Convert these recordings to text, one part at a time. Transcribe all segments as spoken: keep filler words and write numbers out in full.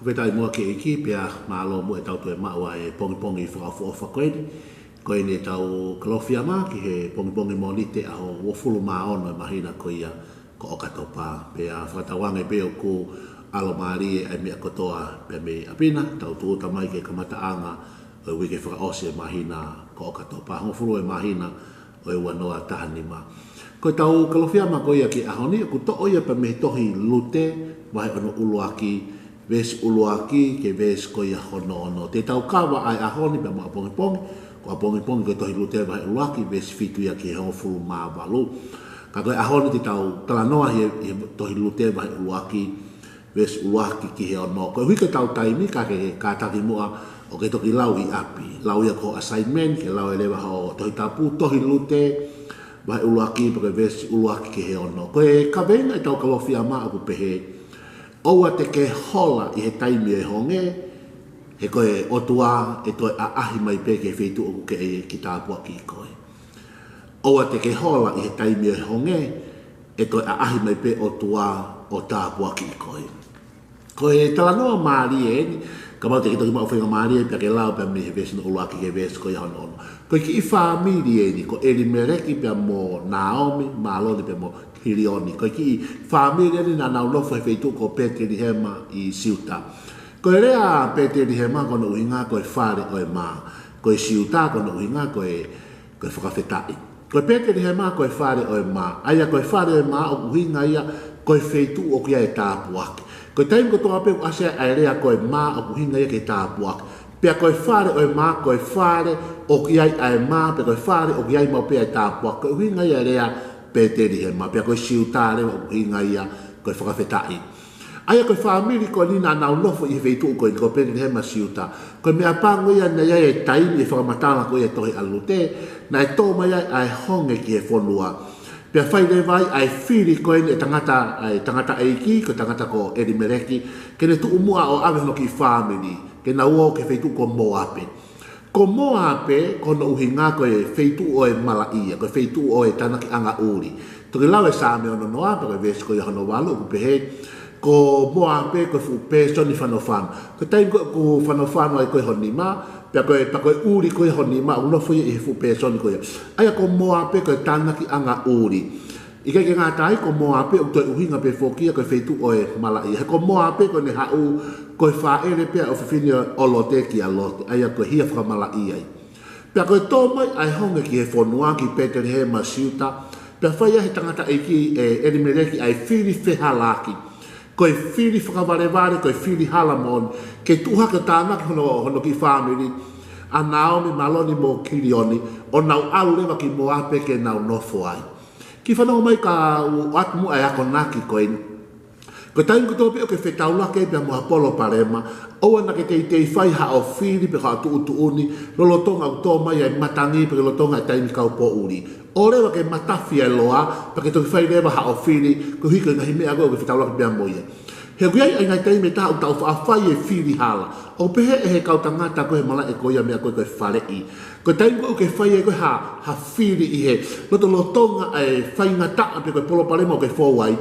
Fakafetaʻi muʻa ki he ʻEiki, pea mālō muʻa ʻetau toe maʻu ʻa e pongipongi fakaʻofoʻofa ko eni. Ko eni ʻetau Kalofiama ki he pongipongi Mōnite ʻaho uofulu mā ono ʻo e māhina ko ia ko ʻOkatopa. Pea fakatauange pē ʻoku ʻalomālie ʻa e meʻa kotoa pē mei ʻapi na, tau tūʻuta mai ki he kamataʻanga ʻo e uike fakaʻosi ʻo e māhina ko ʻOkatopa, hongofulu ʻo e māhina ʻo e ua noa taha nima. Ko ʻetau Kalofiama ko ia ki he ʻaho ni, ʻoku toʻo ia pē mei he tohi Lute, vahe ono ʻuluaki, veesi ʻuluaki ki he veesi ko ia hono ono. Te tau kava ʻa e ʻaho ni pea mo ʻapongipongi, ko ʻapongipongi ko e tohi Lute vahe ʻuluaki, veesi fitu ia ki he hongofulu mā valu. Ka ko e ʻaho ni te tau talanoa he, he tohi Lute vahe ʻuluaki, veesi ʻuluaki ki he ono. Koeʻuhi ko ʻetau taimi, ka ke kātaki muʻa ʻo ke toki lau ʻi ʻapi. Lau ia ko e assignment, ke lau ʻe leva ho Tohi Tapu, tohi Lute vahe ʻuluaki, pea ko e veesi ʻuluaki ki he ono. Ko e kaveinga ʻetau Kalofiama ʻoku pehē: ʻOua te ke hola ʻi he taimi ʻo e honge, he ko e ʻOtua ʻe toe ʻaʻahi mai pē ki he feituʻu ʻoku ke ʻai ke tāpuakiʻi koe. ʻOua te ke hola ʻi he taimi ʻo e honge, ʻe toe ʻaʻahi mai pē ʻOtua ʻo tāpuakiʻi koe. Ko e talanoa mālie eni, kapau te ke toki maʻu faingamālie pea ke lau pē mei he veesi hono ʻuluaki ki he veesi ko ia hono ono. Ko e kiʻi fāmili eni, ko ʻElimeleki pea mo Nāomi, Māloni pea mo Kilioni. Ko e kiʻi fāmili eni naʻa nau nofo he feituʻu ko Pētelihema ʻi Siuta. Ko e lea Pētelihema ko hono ʻuhinga ko e fale ʻo e mā. Ko e Siuta ko hono ʻuhinga ko e, ko e fakafetaʻi. Ko e Pētelihema ko e fale ʻo e mā. ʻA ia ko e fale ʻo e mā ʻoku ʻuhinga ia ko e feituʻu ʻoku ʻi ai e tāpuaki. Ko e taimi kotoa pē ʻoku ʻasi ai ʻa e lea ko e mā ʻoku ʻuhinga ia ki he tāpuaki. Pea ko e fale ʻo e mā, ko e fale ʻoku ʻi ai ʻa e mā, pea ko e fale ʻoku ʻi ai maʻu pē ʻa e tāpuaki. Ko e ʻuhinga ia e lea Pētelihema. Pea ko e Siuta leva ʻoku ʻuhinga ia ko e fakafetaʻi. ʻA ia ko e fāmili ko eni naʻa nau nofo ʻi he feituʻu ko eni ko Pētelihema Siuta. Ko e meʻapango ia naʻe ʻi ai e taimi ʻi he fakamatala ko ia ʻo e tohi ʻa Lute, naʻe tō mai ai ʻa e honge ki he fonua. Pea fai leva ai ʻa e fili ko eni ʻa e tangata, ʻa e tangataʻeiki, ko e tangata ko ʻElimeleki, ke ne tuʻu muʻa ʻo ʻave hono kiʻi fāmili, ke nau ō ki he feituʻu ko Mōape. Ko Mōape, ko hono ʻuhinga ko e feituʻu ʻo e malaʻia, ko e feituʻu ʻo e tānakiʻanga ʻuli. Toki lau e Saame ono noa, pea ko e veesi ko ia hono valu, ʻoku pehē: Ko Mōape ko e fuʻu pēsoni fanofano. Ko e taimi ko ē ʻoku fanofano ai ko ē ho nima, pea ko e, pea ko e ʻuli ko ia ho nima, ʻoku nofo ia ʻi he fuʻu pēsoni ko ia. ʻA ia ko Mōape ko e tānakiʻanga ʻuli. ʻIkai ke ngata ai, ko Mōape ʻoku toe ʻuhinga pē foki ia ko e feituʻu ʻo e malaʻia. He ko Mōape ko ʻene haʻu, ko e fāʻele pē ʻa e ʻofefine ʻo Lote kia Lote, ʻa ia ko e hia fakamalaʻia ia. Pea ko e tō mai ʻa e honge ki he fonua, ki Pētelihema Siuta, pea fai ʻe he tangataʻeiki ʻe ʻElimeleki ʻa e fili fehālaaki. Ko e fili fakavalevale, ko e fili hala moʻoni, ke tuʻu hake ʻo tānaki hono, hono kiʻi fāmili, ʻa Nāomi, Māloni mo Kilioni, ʻo nau ʻalu leva ki Mōape ke nau nofo ai. Kiʻi fanongo mai kau ʻoatu muʻa e akonaki ko eni. Ko e taimi kotoa pē ʻoku ke fetaulaki ai pea mo ha palopalema, ʻoua naʻa ke teitei fai haʻo fili pe ko haʻo tuʻutuʻuni, lolotonga ʻoku tō mai ʻa e matangi pe ko e lolotonga e taimi kaupoʻuli. ʻOua leva ke matafi ʻa e loa, pea ke toki fai leva haʻo fili, koeʻuhi ko e ngaahi meʻa ko ē ʻoku ke fetaulaki pea mo ia. He ʻoku ʻi ai ʻa e ngaahi taimi ʻe taha ʻoku tau faʻa fai e fili hala. ʻOku pehē ʻe he kau tangata ko ē he malaʻe ko ia meʻa ko ē ko e faleʻi. Ko e taimi ko ē ʻoku ke fai ai ko ē ha, ha fili ʻi he lotolotonga ʻa e faingataʻa pe ko e palopalema ʻoku ke fou ai,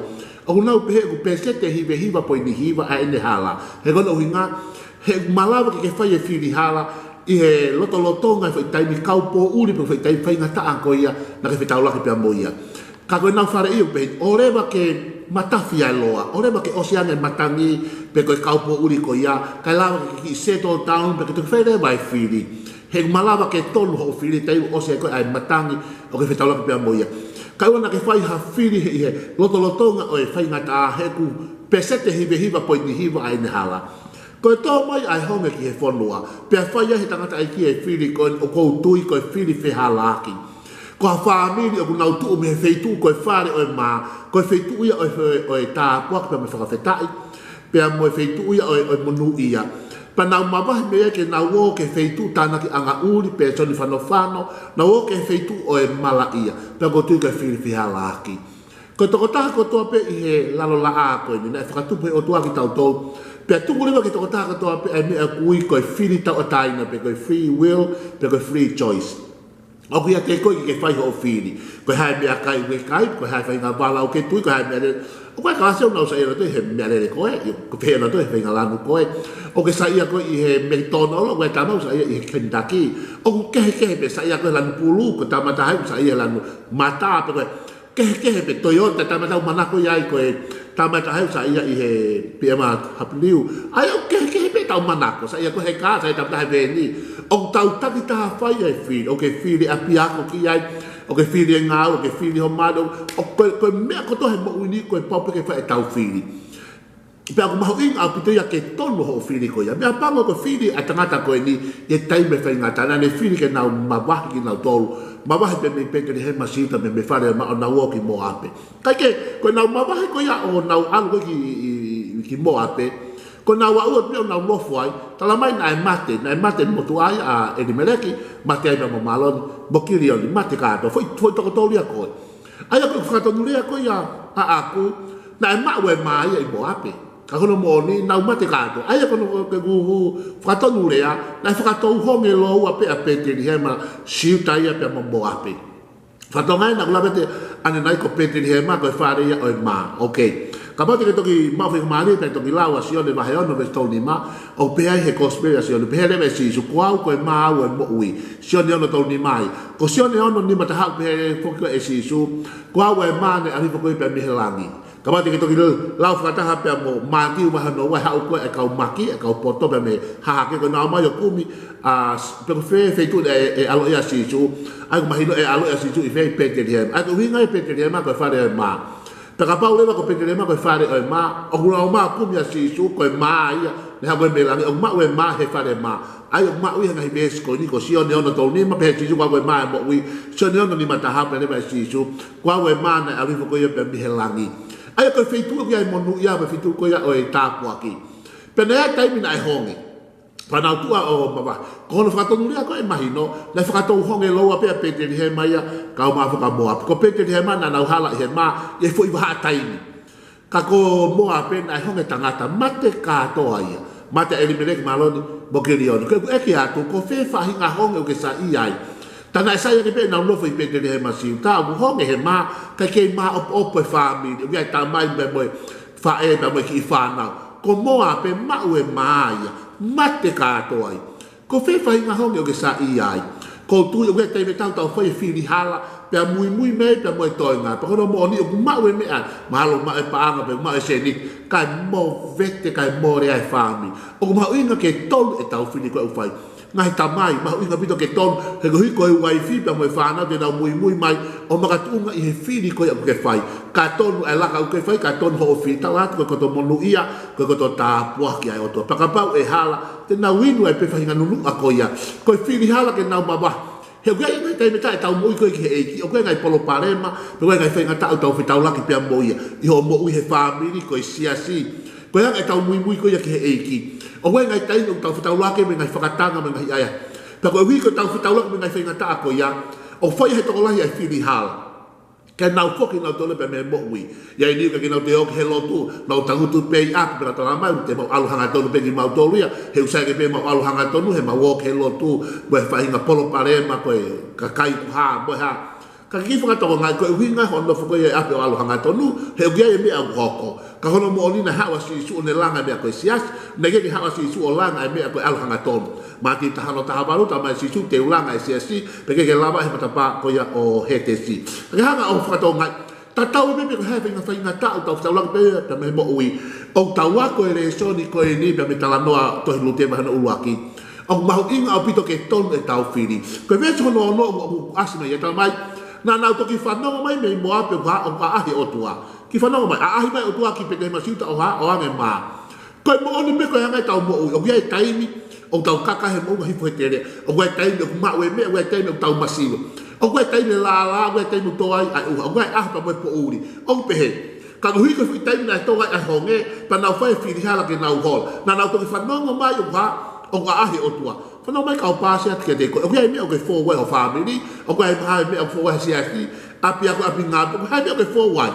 ʻoku nau pehē ʻoku pēseti ʻe hiva hiva poini hiva ʻa ʻene hala. He ko hono ʻuhinga, he ʻoku malava ke ke fai e fili hala ʻi he lotolotonga e foʻi taimi kaupoʻuli pe foʻi taimi faingataʻa ko ia naʻa ke fetaulaki pea mo ia. Ka ko ʻenau faleʻi ʻoku pehē ni, ʻoua leva ke matafi ʻa e loa, ʻoua leva ke ʻosi ange matangi pe ko e kaupoʻuli ko ia, kae lava ke kiʻi settle down, pea ke toki fai leva e fili. He ʻoku malava ke tonu hoʻo fili taimi ʻoku ʻosi ai ko ē ʻa e matangi ʻoku ke fetaulaki pea mo ia. Kae ʻoua naʻa ke fai ha fili he, ʻi he lotolotonga ʻo e faingataʻa, he ʻoku pēseti ʻe hiva hiva poini hiva ʻa ʻene hala. Ko e tō mai ʻa e honge ki he fonua, pea fai ai ʻe he tangataʻeiki e fili ko eni ʻoku ou tui ko e fili fehālaaki. Ko ha fāmili ʻoku nau tuʻu mei he feituʻu ko e fale ʻo e mā, ko e feituʻu ia ʻo e, ʻo e tāpuaki pea mo e fakafetaʻi, pea mo e feituʻu ia ʻo e, ʻo e monūʻia. Pea nau mavahe mei ai ke nau ō ki he feituʻu tānakiʻanga ʻuli, pēsoni fanofano, nau ō ki he feituʻu ʻo e malaʻia, pea ʻoku ou tui ko e fili fehālaaki. Ko e tokotaha kotoa pē ʻi he lalo laʻā ko eni, naʻe fakatupu ʻe he ʻOtua kitautolu, pea tuku leva ki he tokotaha kotoa pē ʻa e meʻa ʻoku ui ko e fili tauʻatāina pe ko e free will, pe ko e free choice. ʻOku ʻiate koe ke ke fai hoʻo fili. Ko e hā e meʻakai ʻoku ke kai, ko e hā e faʻahinga vala ʻoku ke tui, ko e hā e meʻa lele. ʻOku ʻi ai e kalasi ʻoku nau saiʻia nautolu he meʻalele ko ē, ʻio, ko e pehē nautolu he faʻahinga lanu ko ē. ʻOku ke saiʻia koe ʻi he McDonald, ʻoku ʻi ai e tama ʻoku saiʻia ʻi he Kentucky. ʻOku kehekehe pē, saiʻia koe he lanu pulu, ko e tama ʻe taha ʻoku saiʻia he lanu mata, pe ko e kehekehe pē. Toyota, tama ʻe taha ʻoku manako ia ai, ko e tama ʻe taha ʻoku saiʻia ʻi he BMW. ʻA ia ʻoku kehekehe pē ʻetau manako, saiʻia koe he kā, saiʻia tama ʻe taha he veeni. ʻOku tau takitaha fai e fili, ʻoku ke fili ʻapiako ki ai, ʻoku ke fili e ngāue, ʻoku ke fili ho mali, ʻoku, ko e, ko e meʻa kotoa he moʻui ni, ko e pau pē ke fai ʻetau fili. Pea ʻoku mahuʻinga ʻaupito ia ke tonu hoʻo fili ko ia. Meʻapango ko e fili ʻa e tangata ko eni, ʻi he taimi faingataʻa, naʻa ne fili ke nau mavahe kinautolu, mavahe pē mei Petelihema Siuta, mei, mei he fale ʻo e mā ʻo nau ō ki Moape. Kae kehe, ko ʻenau mavahe ko ia ʻo nau ʻalu ko ē ki, ki, ki Moape, ko ʻenau aʻu atu pē ʻo nau nofo ai, talamai naʻe mate, naʻe mate motuʻa ia ʻa ʻElimeleki, mate ai pea mo Māloni, mo Kilioni, mate kātoa, foʻi, foʻi toko tolu ia ko ē. ʻA ia ko e fakatonulea ko ia ʻaʻaku, naʻe maʻu e mā ia ʻi Moape. Ka ko hono moʻoni, nau mate kātoa. ʻA ia ko hono, ko e ʻū, ʻū fakatonulea, naʻe fakatouhonge lōua pē ʻa Petelihema Siuta ia pea mo Moape. Fakatonga ē naʻa ku lave atu ʻanenai ko Petelihema ko e fale ia ʻo e mā. Ok. Kapau te ke toki maʻu faingamālie pea toki lau ʻa Sione vahe ono veesi tolu nima, ʻoku pehē ai he Kosipeli ʻa Sione, pehē leva ʻe Sīsū, ko au ko e mā au ʻo e moʻui. Sione ono tolu nima ai. Ko Sione ono nima taha ʻoku pehē foki ʻe Sīsū, ko au ʻa e mā naʻe ʻalu hifo ko ia pea mei he langi. Kapau te ke toki lau fakataha pea mo Mātiu vahe hono ua, haʻu ko ē e kau maki, e kau poto pea mei hahake, ko ʻenau ō mai ʻo kumi, ʻa, pe ko fē feituʻu ʻe, ʻe ʻalu ai ʻa Sīsū, ʻa ia ʻoku mahino ʻe ʻalu ai ʻa Sīsū ʻi fē, ʻi Petelihema. ʻA ia ko e ʻuhinga ʻo Petelihema ko e fale ʻo e mā. Pea kapau leva ko Petelihema ko e fale ʻo e mā, ʻoku nau ō mai ʻo kumi ʻa Sīsū, ko e mā ia naʻe haʻu ko ē mei langi, ʻoku maʻu e mā he fale mā. ʻA ia ʻoku maʻu ia he ngaahi veesi ko eni, ko Sione ono tolu nima, pehē ʻe Sīsū ko au ko e mā ʻo e moʻui, Sione ono nima taha pehē leva ʻe Sīsū, ko au e mā naʻe ʻalu hifo ko ia pea mei he langi. ʻA ia ko e feituʻu ko ia ʻo e monūʻia, ko e feituʻu ko ia ʻo e tāpuaki. Pea naʻe ʻi ai e taimi naʻe honge. Pea nau tuʻu ʻo mavahe. Ko hono fakatonulea ko ē ʻoku mahino, naʻe fakatouhonge lōua pē ʻa Petelihema ia, kau mā fakamoa. Ko Petelihema naʻa nau hala ʻi he mā, ʻi he foʻi vahaʻa taimi. Ka ko Moape naʻe honge tangata, mate kātoa ia. Mate ʻa ʻElimeleki, Māloni mo Kilioni. Ko ʻeku ʻeke atu, ko fē faʻahinga honge ʻoku ke saiʻia ai? Tā naʻe saiʻia ange pē ʻenau nofo ʻi Petelihema Siuta, ʻoku honge he mā, kae kei māʻopoʻopo e fāmili, ʻoku ʻi ai e tamai pea mo e faʻē pea mo e kiʻi fānau. Ko Moape maʻu e mā ia, mate kātoa ai. Ko fē faʻahinga honge ʻoku ke saiʻia ai? ʻOku ou tui ʻoku ʻi ai e taimi ʻe taha ʻoku tau fai e fili hala, pea muimui mei ai pea mo e toenga. Pea ko hono moʻoni ʻoku maʻu e meʻa, mahalo maʻu e paʻanga pea maʻu e sēniti, kae movete, kae mole ai e fāmili. ʻOku mahuʻinga ke tonu ʻetau fili ko ē ʻoku fai. Ngaahi tamai, mahuʻinga ʻaupito ke tonu, he koeʻuhi ko e uaifi pea mo e fānau te nau muimui mai ʻo makatuʻunga ʻi he fili ko ē ʻoku ke fai. Ka tonu e laka ʻoku ke fai, ka tonu hoʻo fili, tala atu ko e koto monūʻia, ko e koto tāpuaki ʻa e ʻOtua. Pea kapau ʻe hala, te nau inu ai pē faʻahinga nunuʻa ko ia. Ko e fili hala ke nau mavahe. He ʻoku ʻi ai e ngaahi taimi ʻe taha ʻetau moʻui ko ē ki he ʻEiki, ʻoku ʻi ai e ngaahi palopalema, pe ʻoku ʻi ai e ngaahi faingataʻa ʻoku tau fetaulaki pea mo ia. ʻI hoʻo moʻui he fāmili, ko e siasi. Ko e anga ʻetau muimui ko ia ki he ʻEiki. ʻOku ʻi ai e ngaahi taimi ʻoku tau fetaulaki mo e ngaahi fakatanga mo e ngaahi ʻahiʻahi. Pea koeʻuhi ko ʻetau fetaulaki mo e ngaahi faingataʻa ko ia, ʻoku fai ʻe he tokolahi ʻa e fili hala. Ke nau foki nautolu pea mei he moʻui. ʻI ai e niʻihi ʻoku ʻikai ke nau toe ō ki he lotu, nau tangutu pē ʻi ʻapi pea nau talamai, te mau ʻalu hangatonu pē kimautolu ia, he ʻoku sai ange pē mau ʻalu hangatonu, he mau ō ki he lotu, mo e faʻahinga palopalema ko e kakai ʻoku hā, mo e hā. Ka ke kiʻi fakatokangaʻi, ko e ʻuhinga hono nofo ko ia ʻi ʻapi ʻo ʻalu hangatonu, he ʻoku ʻi ai e meʻa ʻoku hoko. Ka ko hono moʻoni naʻe haʻu ʻa Sīsū ʻo ne langa e meʻa ko e siasi, naʻe ʻikai ke haʻu ʻa Sīsū ʻo langa e meʻa ko e ʻalu hangatonu. Mātiu taha ono taha valu, talamai ʻe Sīsū te u langa e siasi, pea ʻikai ke lava ʻe he matapā ko ia ʻo Hētesi. Ka ke hanga ʻo fakatokangaʻi, tatau ai pē pe ko e hā e faʻahinga faingataʻa ʻoku tau fetaulaki pea, pea mei he moʻui. ʻOku tau ako e lēsoni ko eni pea mei he talanoa tohi Lute vahe hono ʻuluaki. ʻOku mahuʻinga ʻaupito ke tonu ʻetau fili. Ko e veesi hono ono ʻoku, ʻoku ʻasi mai ia, talamai, naʻa nau toki fanongo mai mei Moape ʻoku ʻa-, ʻoku ʻaʻahi e ʻOtua. Kiʻi fanongo mai, ʻaʻahi mai e ʻOtua ki Petelihema Siuta ʻo hā, ʻo ange mā. Ko e moʻoni pē ko e anga ʻetau moʻui, ʻoku ʻi ai e taimi ʻoku tau kaka he moʻunga, hifo he teleʻa, ʻoku ʻi ai e taimi ʻoku maʻu e meʻa, ʻoku ʻi ai e taimi ʻoku tau masiva, ʻoku ʻi ai e taimi ʻe lālā, ʻoku ʻi ai e taimi ʻoku tō ai ʻa e ʻuha, ʻoku ʻi ai e ʻaho pea mo e poʻuli, ʻoku pehē. Ka koeʻuhi ko e foʻi taimi naʻe tō ai ʻa e honge, pea nau fai e fili hala ke nau hola. Naʻa nau toki fanongo mai ʻoku hā, ʻoku ʻaʻahi e ʻOtua. Fanongo mai, kau pāsi atu kiate koe. ʻOku ʻi ai e meʻa ʻoku ke foua ai ho fāmili, ʻoku ʻi ai ha meʻa ʻoku ke foua ai he siasi, ʻapiako, ʻapi ngāue, ʻoku ʻi ai ha meʻa ʻoku ke foua ai.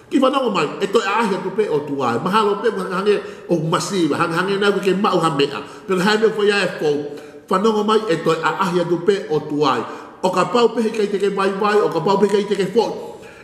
Kiʻi fanongo mai, ʻe toe ʻaʻahi atu pē e ʻOtua. Mahalo pē ʻoku hangehangē ʻoku masiva, hangehangē naʻa ʻoku ʻikai ke maʻu ha meʻa. Pe ko e hā e meʻa ʻoku fai ai e fou. Fanongo mai, ʻe toe ʻaʻahi atu pē e ʻOtua. ʻO kapau pē he ʻikai te ke vaivai, ʻo kapau pē he ʻikai te ke foʻi.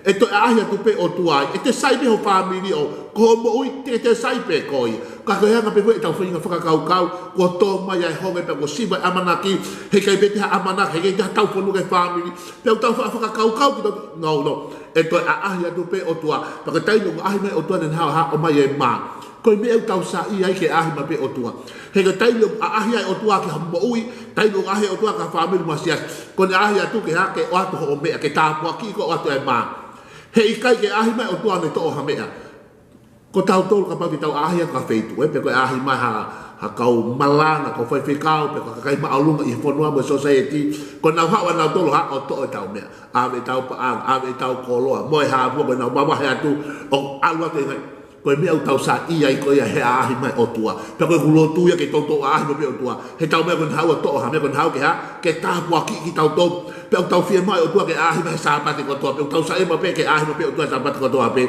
ʻE toe ʻaʻahi atu pē ʻOtua ai, ʻe toe sai pē ho fāmili ʻo, ko hoʻo moʻui, te ke toe sai pē koe. Ka ko e anga pē ko ē ʻetau feinga fakakaukau, kuo tō mai ʻa e honge pea kuo siva e ʻamanaki, heʻikai pē toe ha ʻamanaki, heʻikai toe ha taufonua ki he fāmili. Pea ʻoku tau faʻa fakakaukau kitautolu, no, no. ʻE toe ʻaʻahi atu pē ʻOtua, pea ko e taimi ʻoku ʻaʻahi mai ʻOtua naʻa ne haʻu ʻo haʻu mai e mā. Ko e meʻa ʻoku tau saiʻia ai ke ʻaʻahi mai pē ʻOtua. He ko e taimi ʻoku ʻaʻahi ai ʻOtua ki ha moʻui, taimi ʻoku ʻaʻahi ʻOtua ki ha fāmili mo ha siasi. Ko ʻene ʻaʻahi atu ke hā, ke ʻoatu hoʻo meʻa, ke tāpuakiʻi koe ʻoatu e mā. Heʻikai ke ʻaʻahi mai ʻOtua ʻo ne toʻo ha meʻa. Ko tautolu kapau te tau ʻaʻahi atu ki ha feituʻu, ē, pe ko e ʻaʻahi mai ha, ha kau malanga, kau faifekau, pe ko ha kakai māʻolunga ʻi he fonua mo e society, ko ʻenau haʻu ʻanautolu ʻo haʻu ʻo toʻo ʻetau meʻa. ʻAve ʻetau paʻanga, ʻave ʻetau koloa, mo e hā fua, ko ʻenau mavahe atu, ʻo ʻalu atu e ngaahi. Ko e meʻa ʻoku tau saiʻia ai ko ia he ʻaʻahi mai ʻOtua. Pea ko ʻeku lotu ia ke toutou ʻaʻahi mai pē ʻOtua. He tau meʻa ko ʻene haʻu ʻo toʻo ha meʻa, ko ʻene haʻu ke hā, ke tāpuakiʻi kitautolu. Pea ʻoku tau fiemaʻu ʻOtua ke ʻaʻahi mai he Sāpate kotoa. Pea ʻoku tau saiʻia mai pē ke ʻaʻahi mai pē ʻOtua he Sāpate kotoa pē.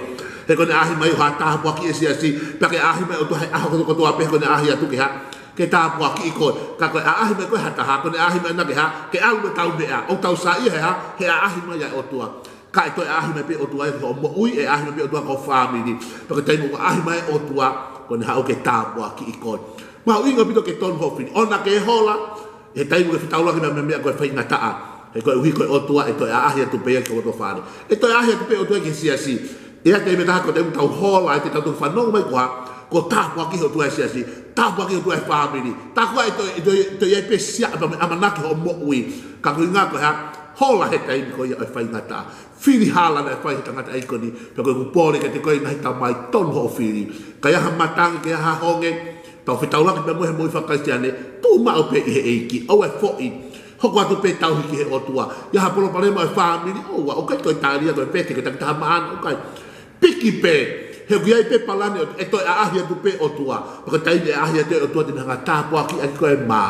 He ko ʻene ʻaʻahi mai ʻo haʻu ʻo tāpuakiʻi e siasi. Pea ke ʻaʻahi mai ʻOtua he ʻaho kotoa pē, ko ʻene ʻaʻahi atu ke hā, ke tāpuakiʻi koe. Ka ko e ʻaʻahi mai ko ē ha taha, ko ʻene ʻaʻahi mai ʻana ke hā, ke ʻalu mo ʻetau meʻa. ʻOku tau saiʻia he hā, he ʻaʻahi mai ʻa e ʻOtua. Ka ʻe toe ʻaʻahi mai pē ʻOtua ʻi hoʻo moʻui, ʻe ʻaʻahi mai pē ʻOtua ki ho fāmili. Pea ko e taimi ʻoku ʻaʻahi mai ʻOtua, ko ʻene haʻu ke tāpuakiʻi koe. Mahuʻinga ʻaupito ke tonu hoʻo fili. ʻOua naʻa ke hola, he taimi ʻoku ke fetaulaki mai mo e meʻa ko e faingataʻa. He koeʻuhi ko e ʻOtua ʻe toe ʻaʻahi atu pē ia ki ho loto fale. ʻE toe ʻaʻahi atu pē ʻOtua ki he siasi. ʻI he taimi ʻe taha ko e taimi ʻoku tau hola ai, te tau toki fanongo mai ko e hā, kuo tāpuakiʻi ʻe he ʻOtua e siasi. Tāpuakiʻi ʻe he ʻOtua e fāmili. Tā ko ē ʻe toe, ʻe toe, ʻe toe ʻi ai pē siaʻa pea mo e ʻamanaki hoʻo moʻui. Ka ko e ʻuhinga ko e hā, hola he taimi ko ia ʻo e faingataʻa. Fili hala naʻe fai he tangataʻeiki ko eni, pea ko ʻeku pole kiate koe ngaahi tamai, tonu hoʻo fili. Ka ʻi ai ha matangi, ka ʻi ai ha honge, tau fetaulaki pē mo e moʻui faka-Kalisitiane, tuʻu maʻu pē ʻi he ʻEiki, ʻoua ʻe foʻi, hoko atu pē tauhi ki he ʻOtua. ʻI ai ha palopalema ʻo e fāmili, ʻoua, ʻoku ʻikai ko e tali ia ko e pete, ko e takitaha maʻana, ʻoku ʻikai. Piki pē, he ʻoku ʻi ai pē palani ʻe toe ʻaʻahi atu pē ʻOtua. Pea ko e taimi ʻe ʻaʻahi atu ai ʻOtua te ne hanga ʻo tāpuakiʻi ʻaki koe e mā.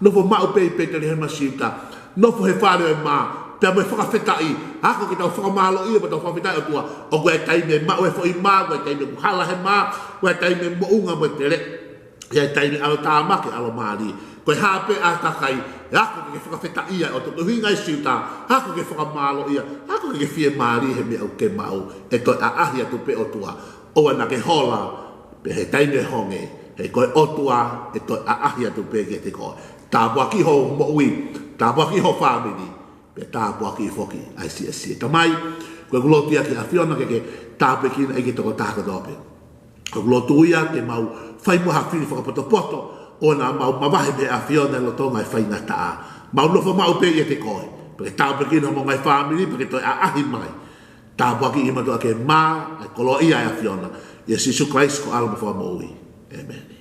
Nofo maʻu pē ʻi Petelihema Siuta. Nofo he fale ʻo e mā, pea mo e fakafetaʻi, ako ke tau fakamālōʻia, pea tau fakafetaʻi ʻOtua. ʻOku ʻi ai e taimi ʻe maʻu e foʻi mā, ʻoku ʻi ai e taimi ʻoku hala he mā, ʻoku ʻi ai e taimi ʻe moʻunga mo e tele, ʻi ai e taimi ʻe ʻalotāmaki, ʻalomālie. Ko e hā pē ʻātakai, ako ke fakafetaʻia ʻOtua, ko e ʻuhinga ʻi Siuta, ako ke fakamālōʻia, ako ke fiemālie he meʻa ʻoku ke maʻu, ʻe toe ʻaʻahi atu pē ʻOtua. ʻOua naʻa ke hola, pea he taimi ʻe honge, he ko e ʻOtua ʻe toe ʻaʻahi atu pē kiate koe. Tāpuakiʻi hoʻo moʻui, tāpuakiʻi ho fāmili, pea tāpuakiʻi foki ʻa e siasi. ʻE Tamai, ko ʻeku lotu ia ki he ʻAfiona ke ke tāpuekina ʻEiki e tokotaha kotoa pē. Ko ʻeku lotu ia ke mau fai muʻa ha fili fakapotopoto, ʻoua naʻa mau mavahe mei he ʻAfiona lolotonga e faingataʻa. Mau nofo maʻu pē ʻiate koe. Pea ke tāpuekina homou ngaahi fāmili, pea ke toe ʻaʻahi mai. Tāpuakiʻi kimautolu ʻaki e mā, ʻa e koloaʻia ʻa e ʻAfiona. ʻIa Sīsū Kalaisi ko homau Fakamoʻui. ʻĒmeni.